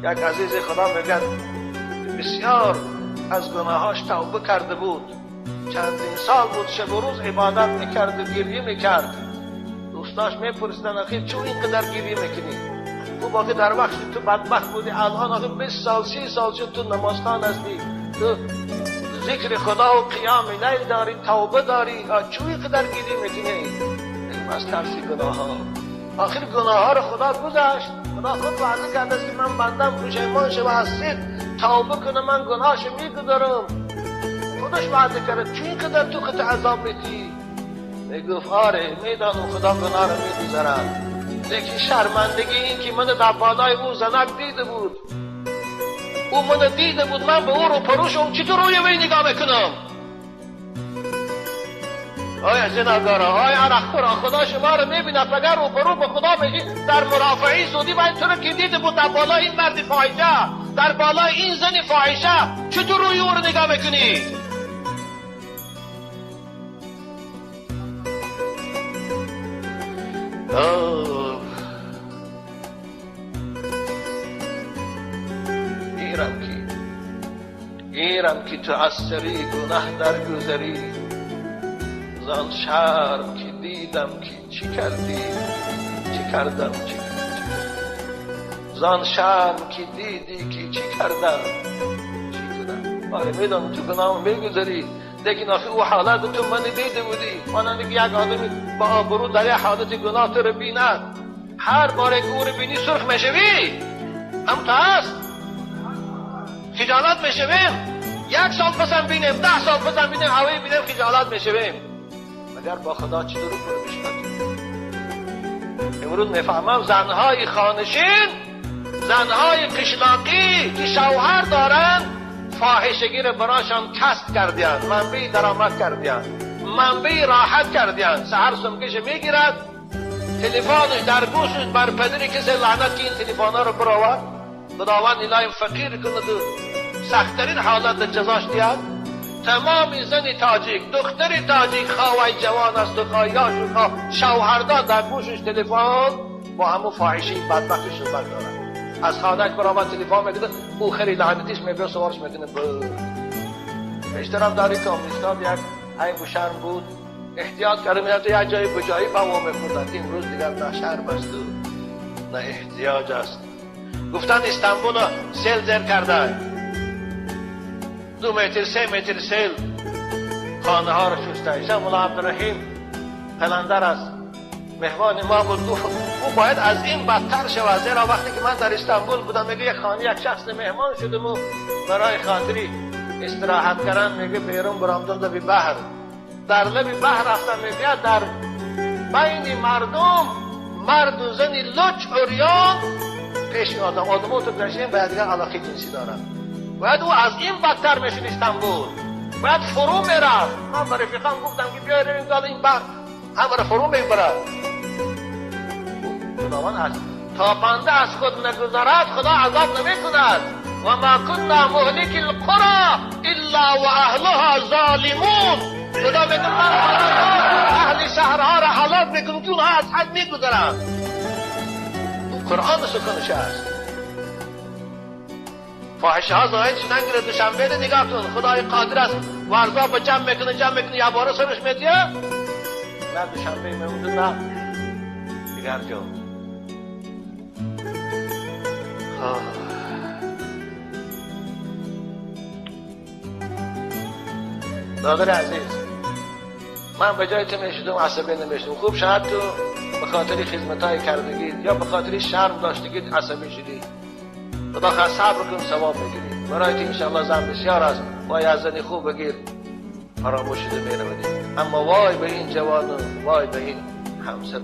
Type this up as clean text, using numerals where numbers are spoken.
یک عزیز خدا میگه بسیار از گناهاش توبه کرده بود، چندین سال بود شب و روز عبادت میکرد و گریه میکرد. دوستاش میپرسیدن آخه چون اینقدر گریه میکنی؟ خوب آخه در وقتی تو بدبخت بودی، الان آخه 20 سال 30 سال شد تو نمازخوان هستی، تو ذکر خدا و قیام لیل داری، توبه داری، چون اینقدر گریه میکنی؟ از ترس گناه ها. آخر گناه ها رو خدا گذاشت. خدا خود وعده کرده است که من بندم پشیمان شو از صدق توبه کنه، من گناهش میگذارم. خودش وعده کرده، چون اینقدر تو خود عذاب میدی؟ میگفت آره میدانم خدا گناه رو میگذارد، لیکن شرمندگی این که من در بالای او زنک دیده بود، او من دیده بود، من به او رو پروش، چطور روی وی نگاه میکنم؟ آیا زناکارا، آیا عرقخورا، خدا شما رو میبیند، اگر رو برو به خدا میگی در مرافعی سودی و این تو رو که دیده بود در بالای این مرد فاحشه، در بالای این زن فاحشه، چطور روی او رو نگاه میکنی؟ گیرم که تو از سری گناه درگذری، زان شرم که دیدم که چی کردی، چی کردم، چی کردم، زان شرم که دیدی که چی کردم، چی کردم. آره میدانم تو گناه میگذری، لیکن آخه او حالت تو من دیده بودی. مانند که یک آدمی با آبرو در یک حالت گناه تو رو بیند، هر بار که او رو بینی سرخ میشوی، هم تو هست خجالت میشویم. 1 سال پسم بینیم، 10 سال پسم بینیم، هوای بینیم خجالت میشویم. مگر با خدا چطور رو میشود؟ امروز میفهمم زنهای خانشین، زنهای قشلاقی که شوهر دارن، فاحشگی رو براشان کسب کردیان، منبع درآمد کردیان، منبع راحت کردیان. سحر سمکش میگیرد، تلفنش در گوشش بر پدری کسی لعنت که این تلفن ها رو براورد. خداوند الهی فقیر کند و سختترین حالت جزاش دیاد. تمام زن تاجیک، دختر تاجیک، خواهی جوان است و خواه یاش و خواه شوهردار، در گوشش تلفن با همون فاحشه بدبختش صحبت دارد. از خانهش برآمد تلفن میکنه، او خیلی لعنتیش میبره سوارش میکنه. بیشترم داری کامنیستان یک عیب و شرم بود، احتیاط کرده میرفت یک جایی به جایی با او میخوردن. امروز دیگر نه شرم است و نه احتیاج است. گفتن استانبول سیل زیر کرده، 2 متر 3 متر سیل خانه ها رو شسته. ایشان ملا عبدالرحیم قلندر است، مهمان ما بود. گفت او باید از این بدتر شود، زیرا وقتی که من در استانبول بودم، میگه یک خانه یک شخص مهمان شدم و برای خاطری استراحت کردن، میگه بیرون برآمدم لب بحر، در لب بحر رفتم، میگه در بین مردم مرد و زن لچ عریان پیش آدم، آدم تو گذشتیم باید دیگر علاقه جنسی دارن. باید او از این بدتر میشد استانبول، باید فرو میرفت. من به رفیقام گفتم که بیای رویم داد این بحر همه رو فرو میبرد. خداوند از تا بنده از خود نگذرد خدا عذاب نمیکند. و ما کنا مهلک القرى الا و اهلها ظالمون. خدا میگه من اهل شهرها را هلاک میکنم که اونها از حد میگذرند. قرآن سخنش است. فاحشه ها ظاهر شدن که دوشنبه رو نگاه کن، خدای قادر است ورزا با جمع میکنه، جمع میکنه، یه باره سرش میدیه، نه دوشنبه میمونده نه دیگر جا. برادر عزیز، من به جای تو میشدم عصبی نمیشدم. خوب شاید تو به خاطر خدمت‌های کردگی یا به خاطر شرم داشتگی عصبی شدی. خدا خواهد صبر کن ثواب میگیری. برای تو انشاءالله زن بسیار است، وای از زنی خوب بگیر فراموش شده میرودی. اما وای به این جوان و وای به این همسر.